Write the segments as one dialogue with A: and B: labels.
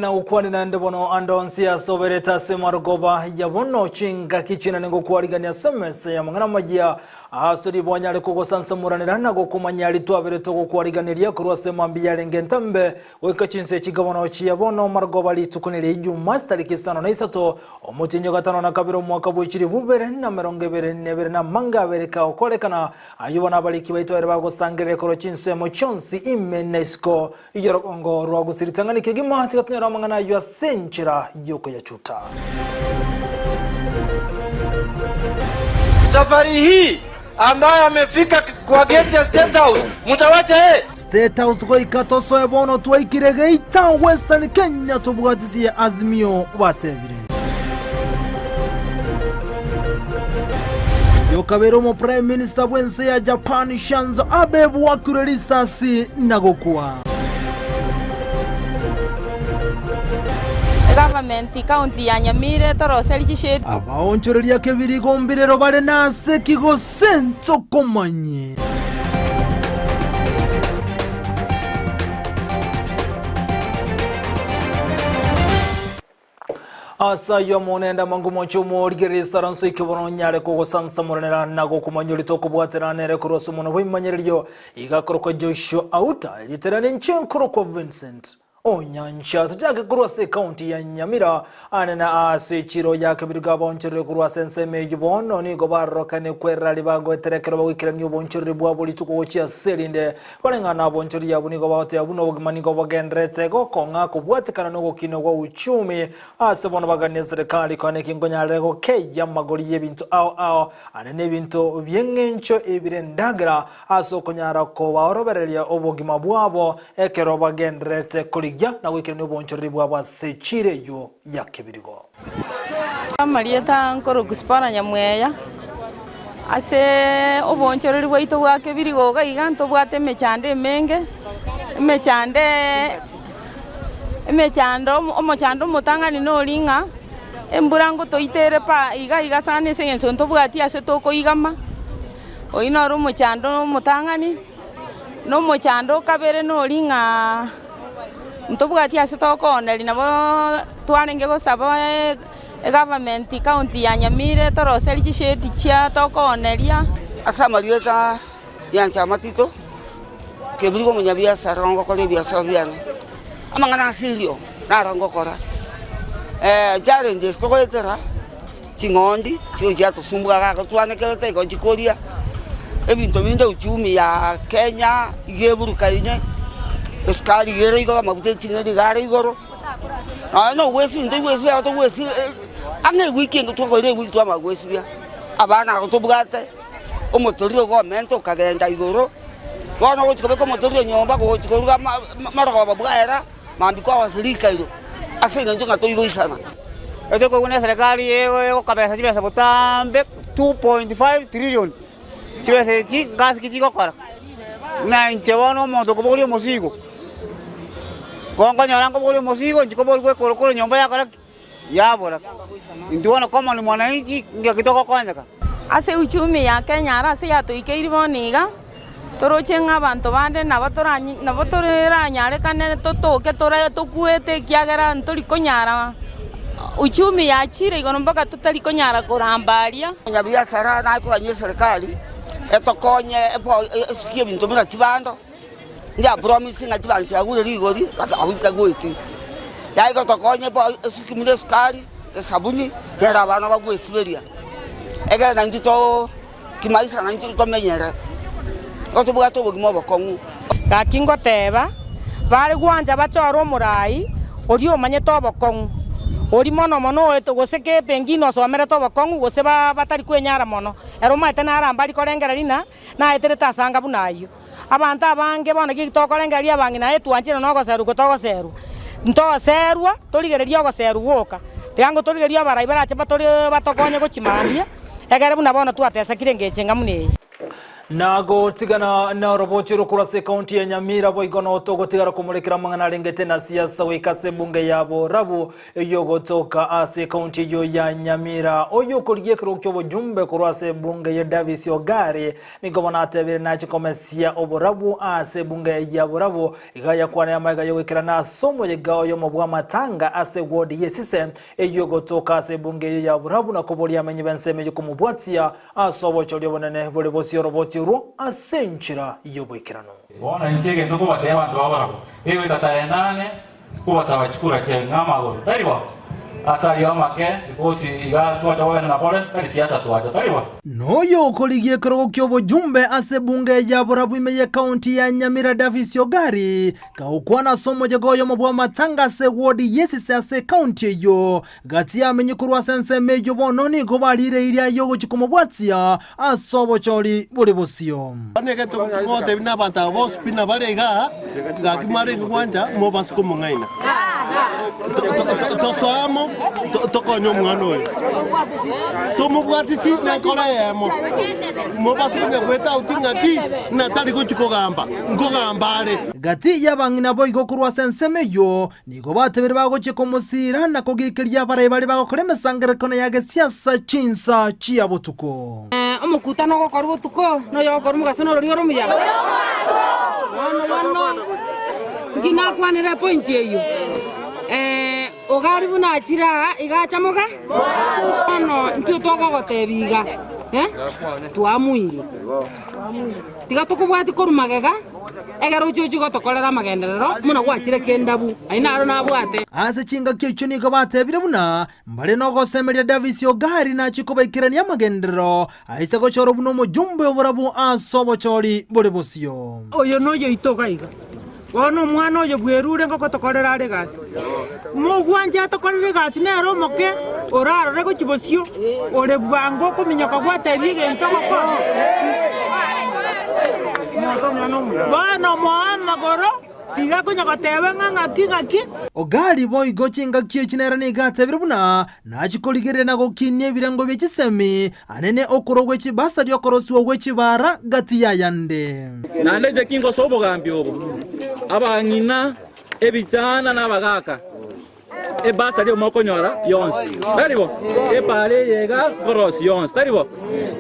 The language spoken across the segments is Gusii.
A: na gokwane naende bono ande onsi ase oberete ase marogoba ya bono chingaki chinene ngokwarigania ase emesa y'amang'ana amayia ase ribo anyare kogosansamoranera na gokomanya aria twaberete ogokwariganeria korwa ase mambia yarenge entambe Goika chinsa echi bono chia bono marogoba rituko neria Ijuma chitariki isano na isato, omotienyi o gatano na kabere omwaka bwe chilifu bibere na emerongo ebere na ebere na amange abere kagokorekana. Ayio bono abariki baito baria bagosangereria korwa chinsemo chionsi ime na isiko y'orogongo rwa Gusii ritang'ani kegima, tiga tonyore amang'ana ayio ase enchera y'okoyachuta.
B: Safari hii ambaye amefika kwa gate ya State House, mutawacha yeye?
A: State House goika tosoe bono twaikire geita Western Kenya tobwatisie Azimio batebire. Yokabere omo Prime Minister bw'ense ya Japan Shanzo Abe bwakure risasi na gokwa.
C: Egovernment county ya Nyamira etoroserie chishedi.
A: Abaonchoreria kebirigo mbirero bare nase ki gose ntokomanye. Ase ayio omonende amangu moche omorigererie esaranso eke bono onyare kogosansamoranera na gokomanya oria tokobwaterana nere korwa ase omonwa bw'ebimanyererio. Iga akorokwa Joshua Auta, erieta riane inche nkorokwa Vincent Onyancha. Tochake korwa ase ekaunti ya Nyamira ane na ase echiro ya Kebirigo abaonchoreri korwa ase ensemo eyio bono nigo barorokane kwerera ribagoetera ekero bagoikerania oboonchoreri bwabo rituko gochia ase erinde Koreng'ana nabonchoria abwo nigo bagoteba buna obogima nigo bogendererete gokong'a kobwatekana nogokina gwa uchumi ase bono baganie eserekari konya neki nkonyarere gokeyia amagori y'ebinto ao ao ande nebinto bi'eng'encho ebire endagera ase okonyara kobaorobereria obogima bwabo ekero bagendererete korigia na goikerania obonchoreri bwabo ase chiira eyio ya kebirigo.
C: Amarieta nkorokwa Sipora Nyamweya, ase oboonchoreri bwaito bwa kebirigo iga iga ntobwate emechando emenge, emechando emechando omochando omotang'ani noria ng'a embura ngotoitere pa iga iga sana ase eng'encho ntobwati ase tokoigama, oyio noro omochando omotang'ani, na omochando o kabere noria ng'a Ntobwati ase tokooneria nabo twarenge gosaba egovernment county ya Nyamira etoroserie chishedi chia tokooneria.
D: Ase amarieta yanche amatito, kebiri omonyabiasara ngokora ebiasara biane, amang'ana ase erio naro ngokora. Challenges togoetera, ching'ondi chio chiatosumbua iga twanekerete igo chikoria, ebinto binde uchumi ya Kenya iga eburukaine, esukari iga ere igoro, amaguta ya ching'eni iga are igoro, nonya na ogwesibia intwe igo togwesibia ang'e ewiki enge twakorire ewiki twamanya gwesibia, abana aba tobwate, omotoriro igo omenta okagenda igoro, bono ogochi kobeka omotoriro nyomba gochi koruga ama marogoba bwaera. Mambia kwagosire rikairo ase engencho ng'a toigoisana.
E: Etokoigwa na eserekari egokabesa chibesa botambe 2.5 trillion, chibesa echi ngasi ki chigokora? Buna inche bono omonto okobogoria omosigo, gonkonyora nkobogoria omosigo inche koborigwa ekorokoro nyomba yakora ki? Yabora. Intwe bono common mwananchi ngaki togokonyeka.
C: Ase uchumi ya Kenya aro ase yatoikeiri bono iga, toroche ng'a abanto bande nabo toranyi nabo toranyarekane totoke tore tokuete ekiagera ntori konyara uchumi yachire igoro mpaka totari konyara koramba aria.
D: Omonyabiasara nakogania eserekari etokonye esukie ebinto buna chibando. Inche promise ng'a chibanto chiagure rigori mpaka abwo ntagweti. Yaani gotokonye bo esuki buna esukari, esabuni, nere abana bagwesiberia. Ekero naintwe too kimaisha naintwe tomenyere, igo tobwate obogima obokong'u.
F: Gaki ngoteeba, bare gwancha bachore omoraai oria omanyete obokong'u, oria mono mono oete gose pengine osomerete obokong'u gose batari kwenyara mono, ere omanyete narambarie korengereria ng'a naeterete ase anga buna ayio. Abanto abange bono ki tokorengereria abang'ina aye twanchire nogoserwa okwo togoserwa. Ntoserwa, torigererie ogoserwa gwoka, tiga ngo torigererie abarai barache batore batokonye gochia mambia, egere buna bono twatesekire engencho enga buna eye.
A: Na gotigana norobochi rokorwa ase ekaunti ya Nyamira boigo notogotigara komorekera amang'ana arengete na siasa goika ase ebunge ya Borabu eyogotoka ase ekaunti eyio ya Nyamira. Oyio okorigia ekerogo ki'obojumbe korwa ase ebunge ya Davis Ogari nigo bono atebire nache komesia oborabu ase ebunge ya Borabu iga yakwane amaiga yogoikerana ase omoyega oyomo bw'amatanga ase ward y'esise eyio egotoka ase ebunge eyio ya Borabu na koboria amenyi b'ensemo eyio komobwatia Ase obochori obonene bore bosio oroboti orwo ase enchera y'oboikeranu.
G: Bono inche egento nkobatebia abanto ba barabwo, egoika tarehe nane kobasaba chikura chiaino na amagoro, tari bo? Ase ayio amake, because iga twacha kogenda na pore, tari siasa twacha, tari bo?
A: Noyo okorigia ekerogo ki'obojumbe ase ebunge ya Borabu ime y'ekaunti ya Nyamira Davis Ogari kagokwana ase omoyega oyomo bw'amatanga ase ewodi y'esise ase ekaunti eyio Gati y'amenye korwa ase ensemo eyio bono nigo bariire eira y'ogochia komobwatia ase obochori bore bosio.
H: Bono egento ngotebi nabanto aba bonsi pi nabare igaa, gaki mwarenge gwancha mobase komong'aina. Tosoe amo tokonye omwana oyo. Tomobwatisi nenkoro eyemo. Mobase konya goetauti ng'aki ng'a tari gochia kogamba, nkogamba are.
A: Gati y'abang'ina boigo korwa ase ensemo eyio Nigo batebire bagochia komosiira na kogeikeria abarai baria bagokora emesangererekano ya gesiasa chinsa chia botuko.
F: Omokutano ogokorwa botuko, na oyogokorwa mogaso norori ore omuya? Bono bono, nki nakwanire epointi eyio? Ogari buna achire aa, iga acha moga? Bono intwe togogotebia iga, twamoire. Tiga tokobwatie korwa magega, ekero ochia ochie gotokorera amagenderero, buna gwachire kendabu. Ayio naro nabwate.
A: Ase chingaki echio nigo batebire buna mbare nogosemeria Davis Ogari nachie kobaikerania amagenderero aise gochorwa buna omojumbe oborabu ase obochori bore bosio.
I: Oyo noyoito iga iga. Bono omwana oyo bwerure ngogotokorera are egasi. Mogwanche atokorere egasi nere omoke orarore gochia bosio, ore bwango okominyoka gwatebia egento ogokora. Bono moe amagoro, tiga konya goteba ng'a ng'aki ng'aki.
A: Ogari boigo chingaki echi nere nigo atebire buna nachie korigereria na gokinia ebirengo bie chisemi anene okorwa gwe chibasari okorosiwa gwe chibara gati y'ayande.
G: Naende inche kingosoa obogambi obo, abang'ina, ebichana na abagaaka, ebasari eye mokonyora yonsi, tari bo? Epaara eye iga nkorosia yonsi, tari bo?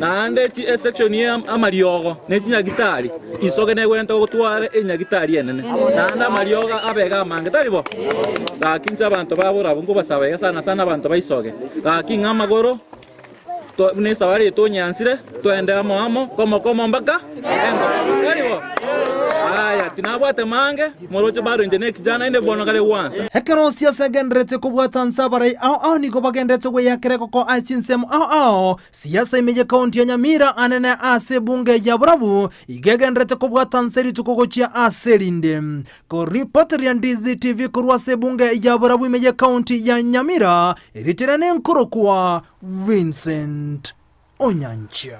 G: Naende chi esection ya amariogo ne chinyagitari, isoge negwenerete gotwara enyagitari enene, naende amariogo abe iga amange, tari bo? Gaki inche abanto ba borabu nkobasaba iga sana sana abanto ba isoge, gaki ng'a amagoro. Buna esabari eye tonyansire, twende amo amo, komo komo mpaka engo. Tari bo? Aya, tinabwate mange, moroche bado inche nekijana inde bono kare gwansa.
A: Ekero siasa egendererete kobwata nse abarai ao ao nigo bagendererete gweyakera egoko ase chinsemo ao ao. Siasa ime ye county ya Nyamira anene ase ebunge ya Borabu igo egendererete kobwata nse rituko gochia ase erinde. Koripoteria Ndizi TV korwa ase ebunge ya Borabu ime ye county ya Nyamira, erietera nenkorokwa Vincent Onyancha.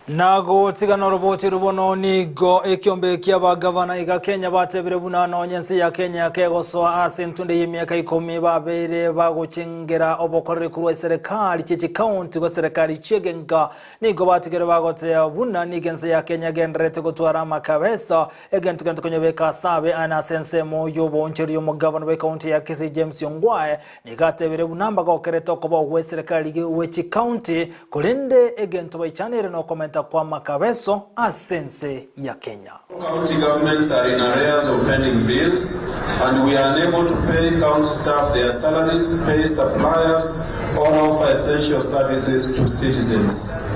A: Na gotiga noroboti rubono nigo ekiombe ki'abagavana iga Kenya batebire buna nonye ense ya Kenya kegosoa ase entunde y'emiaka ikomi babeire bagochengera obokoreri korwa eserekari chie chikaunti gose serekari chi'egenka nigo batigire bagotea buna nigo ense ya Kenya egendererete gotwara amakabesa Egento kende konyebeka ase abe aye nase ensemo y'oboonchoreri omogavana bw'ecounty ya Kisii James Ongwae nigo atebire buna mbagokerete okobao gw'eserekari gwe chicounty korende egento baichaneire nokomenta kw'amakabeso ase ense ya Kenya.
J: County governments are in arrears of pending bills and we are unable to pay county staff their salaries, pay suppliers or offer essential services to citizens.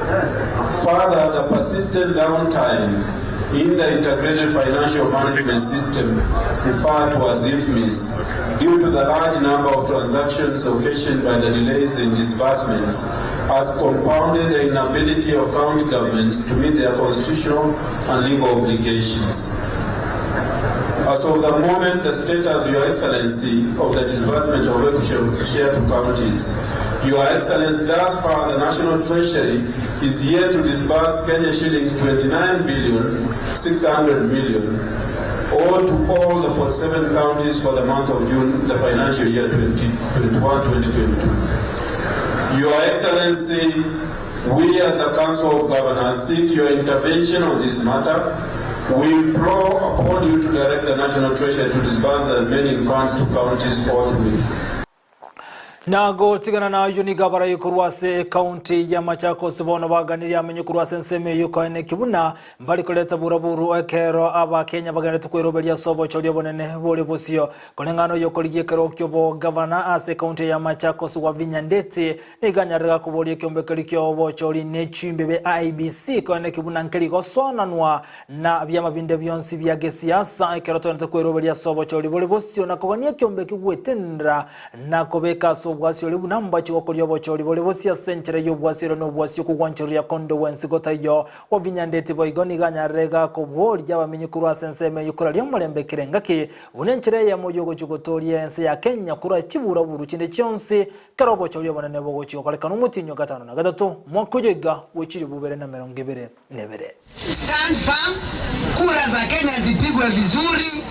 J: Further, the persistent downtime in the Integrated Financial Management System, referred to as IFMIS, due to the large number of transactions occasioned by the delays in disbursements, has compounded the inability of county governments to meet their constitutional and legal obligations. As of the moment, the status, Your Excellency, of the disbursement of equity share to counties. Your Excellency, thus far, the National Treasury is yet to disburse Kenya shillings 29 billion 600 million all to all the 47 counties for the month of June, the financial year 2021-2022. Your Excellency, We as a Council of Governors seek your intervention on this matter. We implore upon you to direct the National Treasury to disburse the remaining funds to counties forthwith.
A: Na gotigana nayio nigo abarai korwa ase ekaunti ya Machakos bono baganirie amenye korwa ase ensemo eyio koeneki buna mbari koreta buraburu ekero abakenya bagenderete kweroberia ase obochori obonene bore bosio. Koreng'ana oyokorigia ekero ki'obogavana ase ekaunti ya Machakos Wavinya Ndeti nigo anyarire gakoboria ekeombe keria ki'obochori ne chimbebe IEBC koeneki buna nkeri gosoananwa na biama binde bionsi bia gesiasa ekero togenderete kweroberia ase obochori bore bosio na kogania ekeombe kegwetenenera Na kobeka ase obwasi oria buna mbache gokoria obochori bore bosio ase enchera y'obwasi ore nobwasi okogwanchoreria konde gwensi gotaiyo. Obinyandeti boigo nigo anyarire iga koboria abamenyi korwa ase ensemo eyio koraria omorembe kera engaki, buna enchera eyemo y'ogochia gotooria ense ya Kenya korwa chiburaburu chinde chionsi, kera obochori obonene bogochia gokorekana omotienyi o gatano na gatato, omwaka oyo iga bwe chilifu bibere na emerongo ebere nebere.
K: Stand firm, kura za Kenya zipigwe vizuri,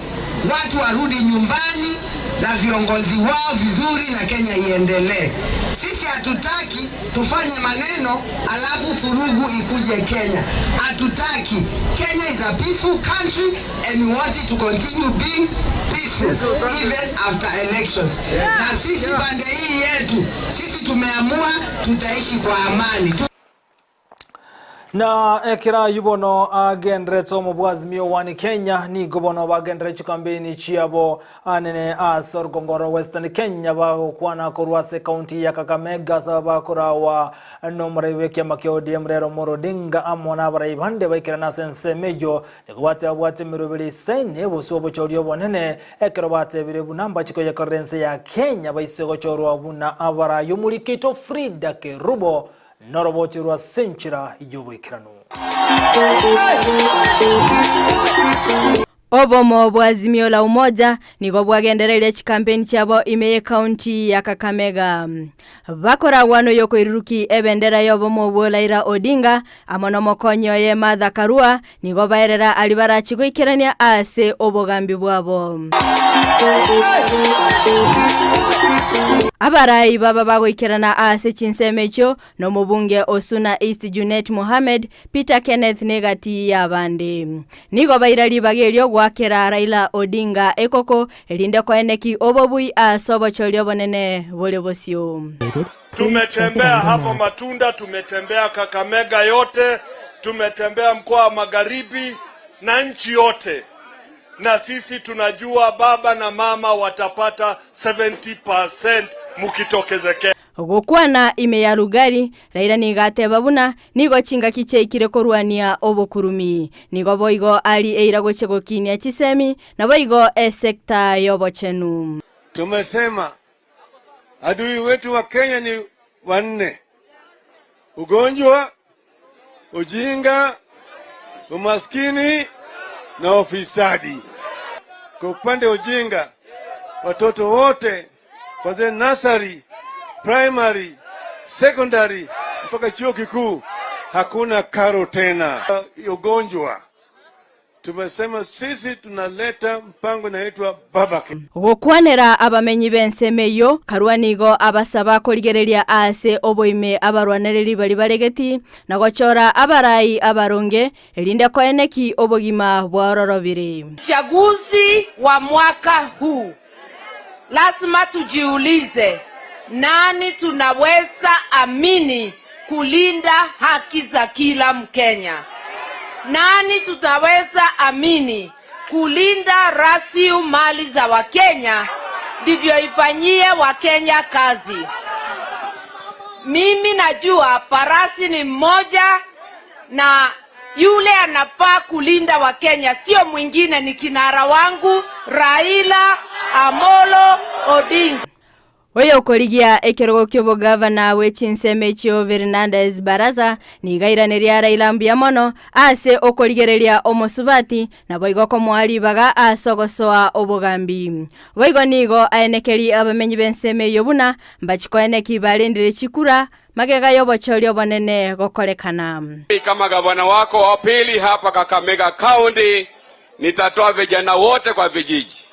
K: watu warudi nyumbani na viongozi wao vizuri na Kenya iendelee. Sisi hatutaki tufanye maneno alafu furugu ikuje Kenya. Hatutaki. Kenya is a peaceful country and we want it to continue being peaceful even after elections. Na sisi pande hii yetu, sisi tumeamua tutaishi kwa amani.
A: Na ekero ayio bono agenderete omobwazimio one Kenya, nigo bono bagenderere chikambeini chiabo anene ase orugongo rwa Western Kenya bagokwana korwa ase ekaunti ya Kakamega ase abakorawa nomorai bw'ekiama kia ODM Raila Omolo Odinga amo nabarai bande baikerane ase ensemo eyio nigo bateba babwate emeroberi eisaine bosio obochori obonene ekero batebire buna mbache koyekorera ense ya Kenya baise gochorwa buna abarai omorikito Frida Kerubo Norobooche rwa ase enchera y'oboikeranu.
L: Obomo bwa Azimio la Umoja nigo bwagendereire chikampeni chiabo ime y'ekaunti ya Kakamega. Bakoragwa noyokoiruruki ebendera y'obomo obwo Raila Odinga amo nomokonyi oye Martha Karua nigo baerera aria barachi goikerania ase obogambi bwabo. Abarai baba bagoikerana ase chinsemo echio nomobunge o Suna East Junet Mohammed, Peter Kenneth negati y'abande. Nigo baira ribaga erio goakera Raila Odinga ekoko erinde koeneki obobui ase obochori obonene bore bosio.
M: Tumetembea hapo Matunda, tumetembea Kakamega yote, tumetembea mkoa wa Magharibi na nchi yote, na sisi tunajua baba na mama watapata 70% mukitokezekea.
L: Gokwana ime ya Lugari, Raila nigo ateba buna nigo chingaki chiaikire korwania obokurumi. Nigo boigo aria eira gochia gokinia chisemi, naboigo esecta y'obochenu.
N: Tumesema Adui wetu wa Kenya ni wanne: ugonjwa, ujinga, umaskini na ufisadi. Kwa upande wa ujinga, watoto wote kuanzia nursery, primary, secondary mpaka chuo kikuu hakuna karo tena. Ugonjwa Tumesema sisi tunaleta mpango inaitwa Babake.
L: Gokwanera abamenyi b'ensemo eyio, Karua nigo abasaba korigereria aase oboime abarwanereri baria baregeti, na gochora abarai abaronge, erinde koeneki obogima bwaororobire.
O: Uchaguzi wa mwaka huu lazima tujiulize nani tunaweza amini kulinda haki za kila Mkenya? Nani tutaweza amini kulinda rasilimali za Wakenya ndivyo ifanyie Wakenya kazi? Mimi najua farasi ni mmoja na yule anafaa kulinda Wakenya sio mwingine, ni kinara wangu Raila Amolo Odinga.
L: Oyokorigia ekerogo ki'obogavana bwe chinsemo echio Fernandes Barasa nigo airaneria Raila mbuya mono ase okorigereria omosubati naboigo komoa ribaga ase ogosoa obogambi. Boigo nigo aenekeri abamenyi b'ensemo eyio buna mbachikoeneki barendire chikura Magega y'obochori obonene gokorekana.
P: Kama gavana wako wa pili hapa Kakamega County, nitatoa vijana wote kwa vijiji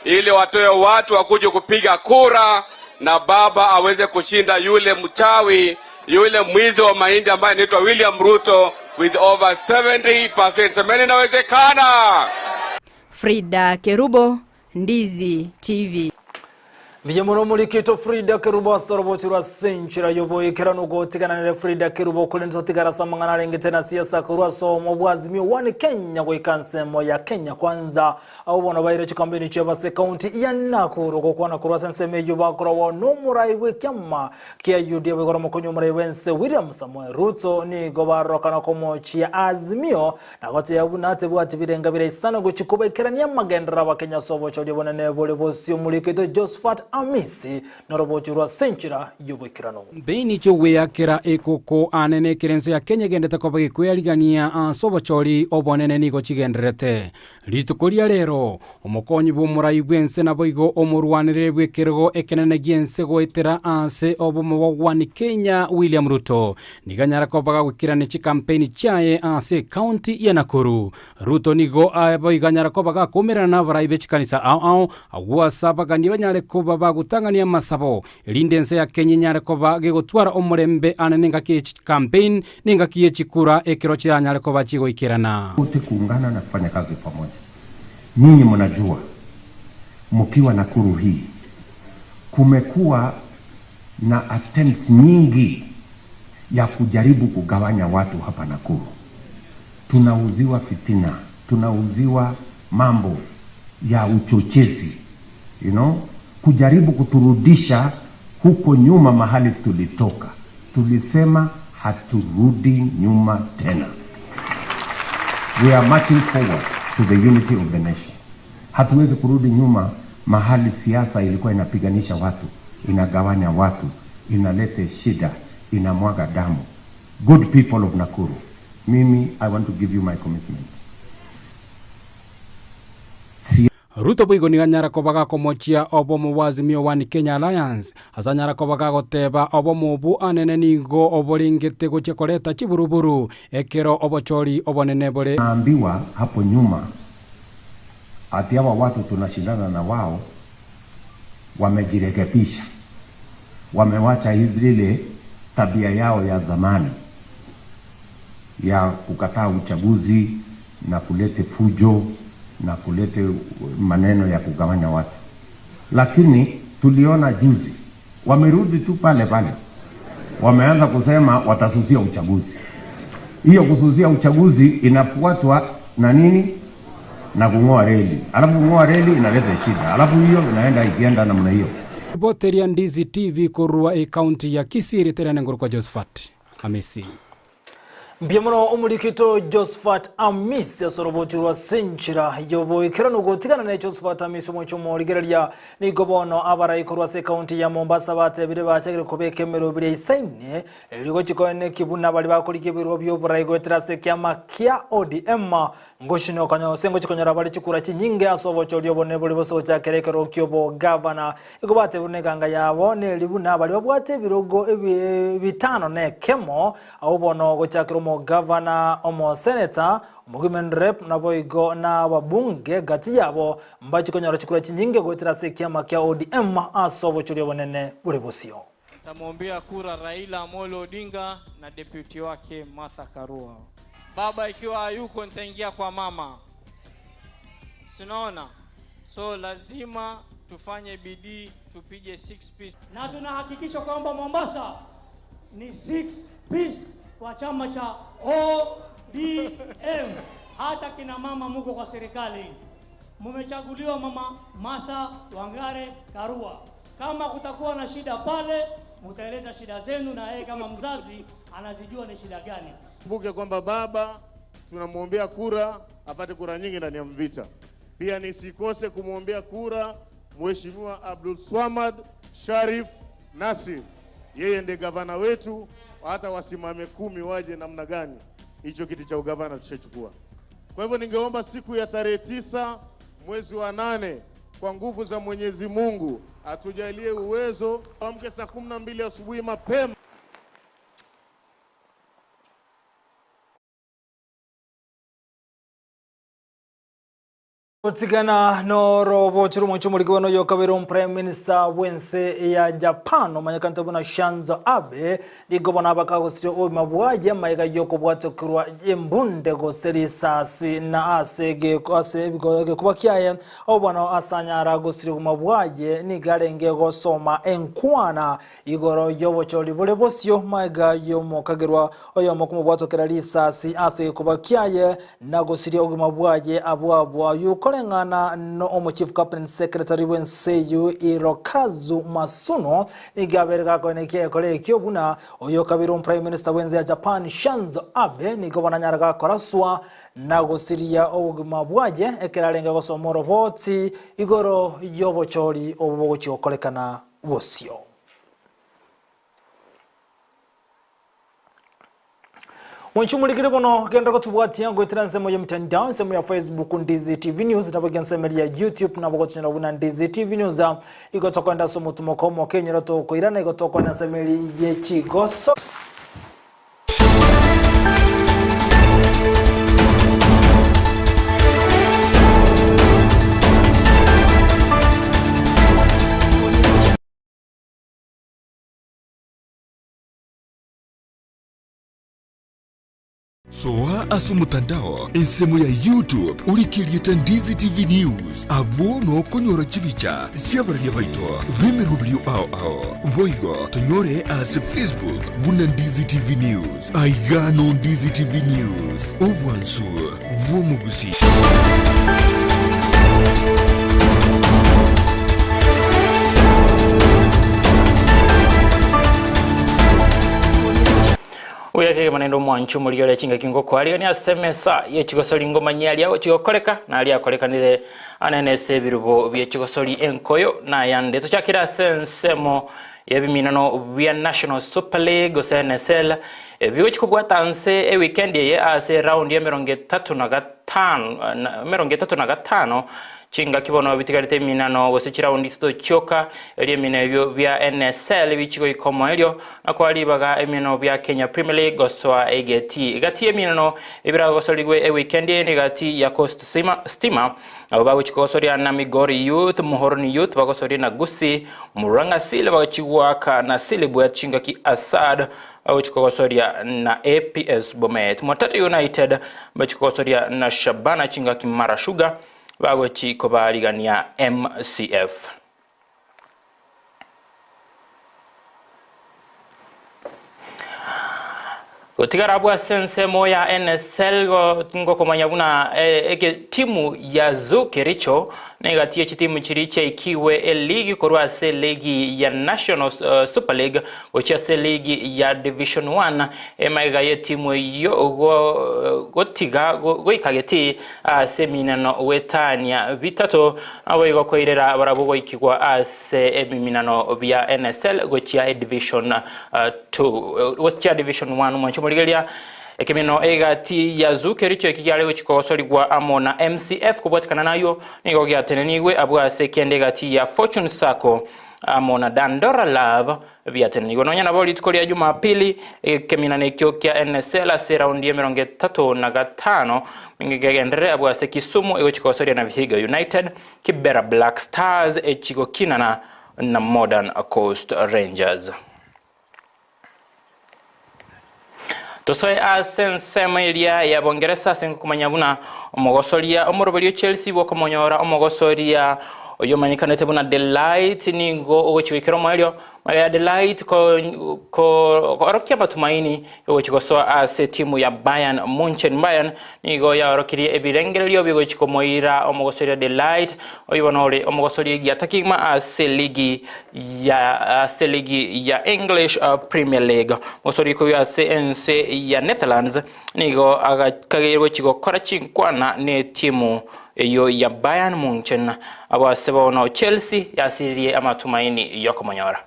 P: ili watoe watu wakuje kupiga kura na baba aweze kushinda yule mchawi yule mwizi wa mahindi ambaye anaitwa William Ruto with over 70%. Semeni inawezekana.
L: Frida Kerubo, Ndizi TV.
A: Mbuya mono omorikito Frida Kerubo ase orobochi rwa ase enchera y'oboikeranu gotigana nere Frida Kerubo korende totigare ase amang'ana arengete na siasa korwa ase obomo bwa Azimio One Kenya goika ensemo ya Kenya Kwanza. Abwo bono baire chikampeni chiabo ase ekaunti ya Nakuru gokwana korwa ase ensemo eyio bakoragwa nomorai bw'ekiama kia UDA boigo omokonyi omorai bw'ense William Samoei Ruto nigo barorokana komochia Azimio na gotebia buna tebwati birenga bire isano gochia kobaikerania amagenderero abakenya ase obochori obonene bore bosio omorikito Josphat Amisi norobocho rwa ase enchera y'oboikeranu.
Q: Mbeini chi'ogweyakera ekoko anene ekero ense ya Kenya egendete koba gekweyarigania ase obochori obonene nigo chigendererete. Rituko ria rero, omokonyi bw'omorai bw'ense naboigo omorwanereri bw'ekerogo ekenene gi'ense goetera ase obomo bwa One Kenya William Ruto nigo anyare koba gagoikerania chikampeini chiaye ase ecounty ya Nakuru. Ruto nigo boigo anyare koba gakoumerana nabarai be chikanisa ao ao agwo ase abagani banyare koba bagotang'ania amasabo erinde ense ya Kenya enyare koba gegotwara omorembe ane nengaki ye chikampeini na engaki ye chikura ekero chiranyare koba chigoikerana.
R: Wote kuungana na kufanya kazi pamoja. Nyinyi mnajua mkiwa Nakuru hii kumekuwa na attempts nyingi ya kujaribu kugawanya watu hapa Nakuru. Tunauziwa fitina, tunauziwa mambo ya uchochezi, you know, kujaribu kuturudisha huko nyuma mahali tulitoka. Tulisema haturudi nyuma tena. We are marching forward to the unity of the nation. Hatuwezi kurudi nyuma mahali siasa ilikuwa inapiganisha watu, inagawanya watu, inalete shida, inamwaga damu. Good people of Nakuru, mimi I want to give you my commitment.
Q: Ruto boigo nigo anyara koba gakomochia obomo bwa Azimio One Kenya Alliance, ase anyara koba gagoteba obomo obwo anene nigo oborengete gochia koreta chiburuburu ekero obochori obonene bore.
R: Naambiwa hapo nyuma ati hawa watu tunashindana na wao wamejirekebisha, wamewacha zile tabia yao ya zamani ya kukataa uchaguzi na kulete fujo na kulete maneno ya kugawanya watu, lakini tuliona juzi wamerudi tu pale pale, wameanza kusema watasusia uchaguzi. Hiyo kususia uchaguzi inafuatwa na nini? Na kung'oa reli, alafu kung'oa reli inaleta shida, alafu hiyo inaenda ikienda namna hiyo.
Q: Ripoti eria Ndizi TV korwa ecounty ya Kisii riterane ngorokwa Josephat Amisi.
A: Mbuya mono omorikito Josphat Amisi ase orobochi rwa ase enchera y'oboikeranu gotigana ne Josphat Amisi omochie omorigereria nigo bono abarai korwa ase ekaunti ya Mombasa batebire bachagire kobeka emeroberi eisaine erio gochia koeneki buna baria bakorigia ebirogo bi'oborai goetera ase ekiama kia ODM Ngochia nokonyora gose ngochia konyora bare chikura chinyinge ase obochori obonene bore bose gochakera ekerogo ki'obogavana. Igo batebire buna eganga yabo neri buna baria babwate ebirogo ebi bitano na ekemo, abwo bono gochakera omogavana, omoseneta, omowomen rep, naboigo na ababunge gati yabo mbachie konyora chikura chinyinge goetera ase ekiama kia ODM ase obochori obonene bore bosio.
S: Nitamwombea kura Raila Amolo Odinga na deputy wake Martha Karua. Baba ikiwa hayuko nitaingia kwa mama. Si unaona? So lazima tufanye bidii tupige six piece.
T: Na tunahakikisha kwamba Mombasa ni six piece kwa chama cha ODM. Hata kina mama muko kwa serikali, mumechaguliwa mama Martha Wangare Karua. Kama kutakuwa na shida pale, mutaeleza shida zenu, na yeye kama mzazi anazijua ni shida gani.
U: Kumbuke kwamba baba tunamwombea kura apate kura nyingi ndani ya Mvita. Pia nisikose kumwombea kura Mheshimiwa Abdul Swamad Sharif Nasir, yeye ndiye gavana wetu. Hata wasimame 10 waje namna gani, hicho kiti cha ugavana tushachukua. Kwa hivyo ningeomba siku ya tarehe 9 mwezi wa 8 kwa nguvu za Mwenyezi Mungu atujalie uwezo, amke saa 12 asubuhi mapema.
A: Gotigana norobochi rw'omochie omoriki bono oyokabere Omoprime Minister bw'ense ya Japan omanyekanete buna Shanzo Abe nigo bono abakagosiria obogima bwaye magega y'okobwatokerwa embunde gose risasi na ase ase egekuba kiaye Abwo bono ase anyara gosiria obogima bwaye nigo arenge gosoma enkwana Igoro y'obochori bore bosio magega y'omokagerwa oyomo komobwatokera risasi ase egekuba kiaye na gosiria obogima bwaye abwo abwo. Ayio koreng'ana no Chief Cabinet Secretary bw'ense eyio Hirokazu Matsuno nigo abeire gakoenekia egekora ekio buna oyo kabere Omoprime Minister bw'ense ya Japan Shanzo Abe nigo bono anyare gakoraswa na gosiria obogima bwaye ekero arenge gosoma oroboti igoro y'obochori obo bogochia gokorekana bosio. Mwanchi omorikire bono genda gotubwatia goetera ensemo ya mitandao ensemo ya Facebook Ndizi TV News nabo iga ensemo ya YouTube nabo gotunyora buna Ndizi TV News igo tokoenda ase omotumoko omoke enyoro tokoirana igo tokoenda ensemo eri ye chigoso.
B: Soa ase omotandao ensemo ya YouTube orike erieta Ndizi TV News, abwo nokonyora chibicha chi'abararia baito b'emeroberio ao ao. Boigo tonyore ase Facebook buna Ndizi TV News. Aiga no Ndizi TV News, obwansu bw'omogusii. Buya kegima naende omwancho omoria ore chingaki ngokoarigania ase emesa ye chigosori ngomanyie aria agochia gokoreka na aria akorekanire anene ase ebirubo bie chigosori enkoyo na ayande. Tochakere ase ensemo y'ebiminano bia National Super League gose NSL ebigochia kobwata nse ewikendi eye ase eraundi y'emerongo etato na gatano emerongo etato na gatano Chingaki bono bitigarete eminano gose chiraundi isato chioka, erio emino ebio bia NSL bichie goika omoerio, na koa ribaga eminano bia Kenya Premier League gosoa egetii. Egati y'eminano ebiragosorigwe ewikendi eye negati ya Coast Stima, nabo bagochia kogosoria na Migori Youth, Muhoroni Youth bagosorie na Gusii, Murang'a Seal bagochia goaka na Silibwet chingaki Assad bagochia kogosoria na APS Bomet. Mwatate United bachia kogosoria na Shabana chingaki Mara Sugar bagochi kobaarigania MCF. Gotigara abwo ase ensemo ya NSL ngokomanya buna ege timu ya Zoo Kericho negati ye chitimu chiria chiaikigwe eligi korwa ase eligi ya National Super League gochia ase eligi ya Division 1 emagega yetimu eyio gotiga goika getii Ase eminano gwetania bitato, naboigo koirera barabwo goikigwa ase ebiminano bia NSL gochia Edivision 2 gochia Division 1 Mwanche omorigereria ekemino egati ya Zoo Kericho eki giare gochia kogosorigwa amo na MCF kobwatikana nayio nigo giatenenigwe abwo ase ekende egati ya Fortune Sacco amo na Dandora Love biatenenigwe nonya nabo rituko ria Jumapili ekeminano ekio kia NSL ase eraundi y'emerongo etato na gatano ngegenderere abwo ase Kisumu egochia kogosoria na Vihiga United, Kibera Black Stars echia gokinana na Modern Coast Rangers. Tosoe ase ensemo eria ya Bongeresa ase ngokomanya buna omogosoria omoroberi o Chelsea bw'okomonyora omogosoria oyomanyekanete buna Delight nigo ogochia goikera omoerio Magega ya Delight koorokia amatumaini yogochia gosoa ase etimu ya Bayern Munchen Bayern nigo yaorokirie ebirengererio bigochia komoira omogosoria Delight oyio bono ore omogosoria egiata kegima ase ligi ya ase ligi ya English Premier League. Omogosoria koyio ase ense ya Netherlands nigo agakageire gochia gokora chinkwana netimu eyio ya Bayern Munchen Abwo ase bono Chelsea yasiririe amatumaini yokomonyora.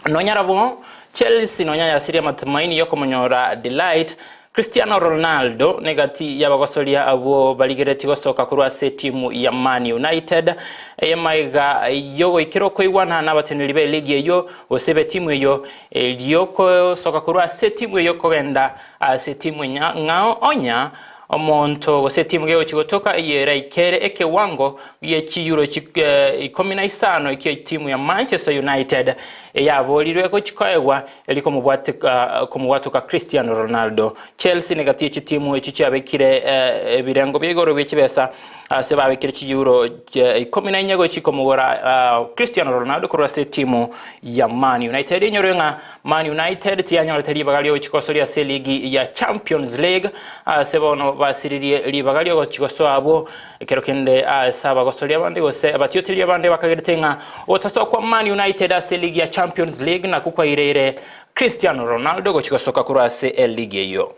B: Nonya nabo Chelsea nonya yasirie amatumaini yokomonyora De Ligt, Cristiano Ronaldo negati y'abagosoria abwo barigeretie gosoka korwa ase etimu ya Man United eye magega yogoikera okoigwana n'abateneneri b'eligi eyio gose b'etimu eyio erio kosoka korwa ase etimu eyio kogenda ase etimu eng'ao onya. Omonto gose etimu gegochi gotoka eyeraikere ekewango gie chiyuro 15 ekio etimu ya Manchester United eyaborirwe gochi koegwa eri komobwatoka Cristiano Ronaldo. Chelsea negati ye chitimu echio chiabekire ebirengo bia igoro bie chibesa ase babekire chiyuro 14 gochi komogora Cristiano Ronaldo korwa ase etimu ya Man United. Inyorwe ng'a Man United tiyanyorete ribaga riogochia gosoria ase eligi ya Champions League ase bono basiririe ribaga riogochia gosoa abwo ekero kende ase abagosoria abande gose abatioteria abande bakagerete ng'a ogotasoa kwa Man United ase eligi ya Champions League nakwo kwaireire Cristiano Ronaldo gochia gosoka korwa ase eligi eyio.